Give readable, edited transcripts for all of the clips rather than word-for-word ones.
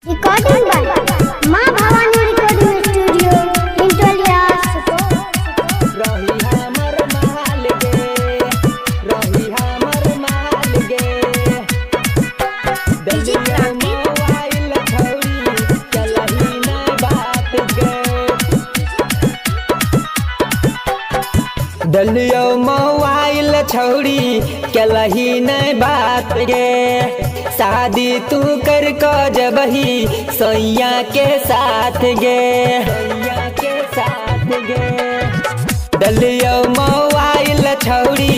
Recording by Maa Bhavani recording studio, Hintolia, Supaul. रही हमर माल गे, रही हमर माल गे। डीजे क्रांति। मोबाइल छौरी चलही नै बात गे। डलियो मोबाइल छौरी केलही नै बात गे। शादी तू कर क जबही सैया के साथ गे, सैया के साथ गे। डलियो मोबाइल छौरी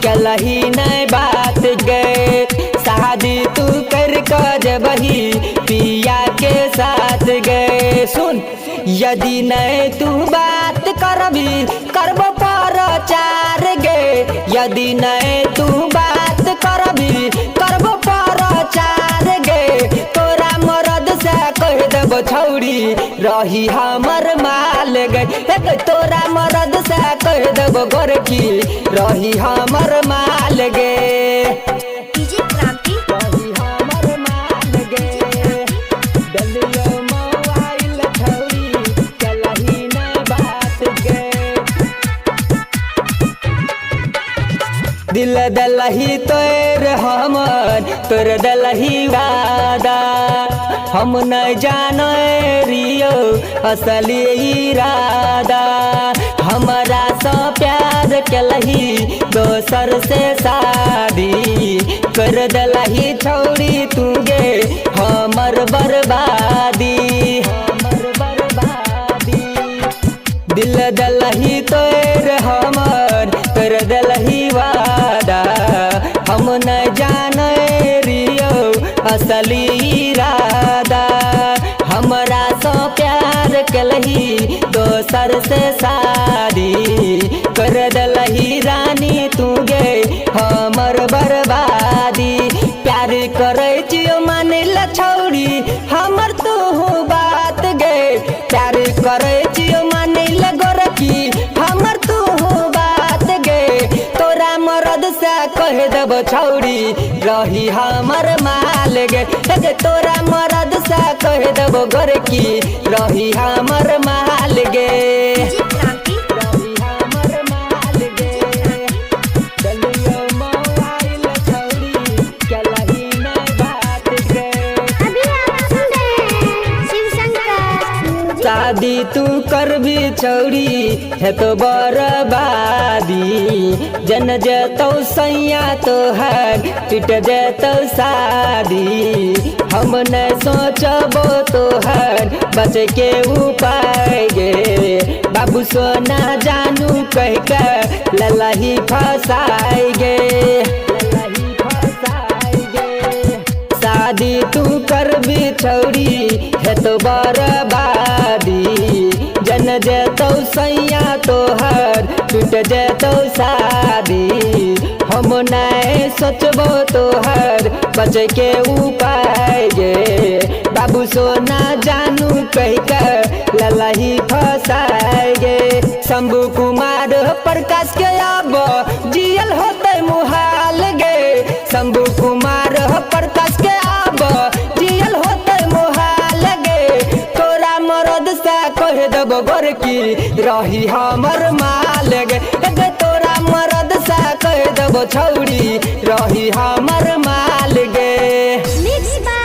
केलही नै बात गे। शादी तू कर क जबही पिया के साथ गे। सुन, यदि नै तू बात करबी करब पर चार गे। यदि नै तू बात करबी करब पर चार गे। तोरा मरद से कह देबो छौरी रही हमर माल गे। हे गे, तोरा मरद से कह देबो गोरकी रही हमर माल गे। डीजे क्रांति। रही हमर माल गे। डलियो मोबाइल छौरी चलही नै बात गे। दिल दलही तोर हमर तोर दलही वादा, हम न जाने रियो असली इरादा। हमरा सँ प्यार केलही दोसर से शादी कर दलही छौरी तू गे हमर बर्बादी, हमर बर्बादी। दिल दलही तोर हमर तोर दलही वादा, हम न जाने रियो असली इरादा। हमरा सँ प्यार केलही दोसर से शादी कर दलही रानी तू गे हमर बर्बादी। प्यार करै छियो मानै ला छौरी हमर तू बात गे। प्यार करै छियो मानै ला गोरकी हमर तू बात गे। तोरा मरद से कह देबो छौरी रही हमर माल गे। हे गे, तोरा मरद से कह देबो गोरकी रही हमर माल गे। डीजे क्रांति। रही हमर माल गे। डलियो मोबाइल छौरी चलही नै बात गे। अभी आप सुन रहे हैं शिव शंकर म्यूजिक। शादी तू करबी छौरी है तो बर्बादी, जन जतौ सैया तोहर टूट जतौ शादी। हम न सोचबो तोहर बचे के उपाय गे। बाबू सोना जानू कह के ललही फसाई गे, ललही फसाई गे। शादी तू करबी छौरी है तो बर्बादी, जन जतौ सैया तोहर टूट जतौ शादी। हम नै सोचबो तोहर बचे के उपाय गे। बाबू सोना जानू कह के ललही फसाई गे। शंभू कुमार प्रकाश के अब जियल होते मुहाल गे। शंभू कुमार प्रकाश के अब जियल होते मुहाल गे। तोरा मरद से कह देबो गोरकी रही हमर माल गे। हे गे, तोरा मरद से कह देबो छौरी रही हमर माल गे। Mix by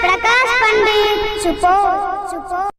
Prakash Pandit, Supaul. Supaul.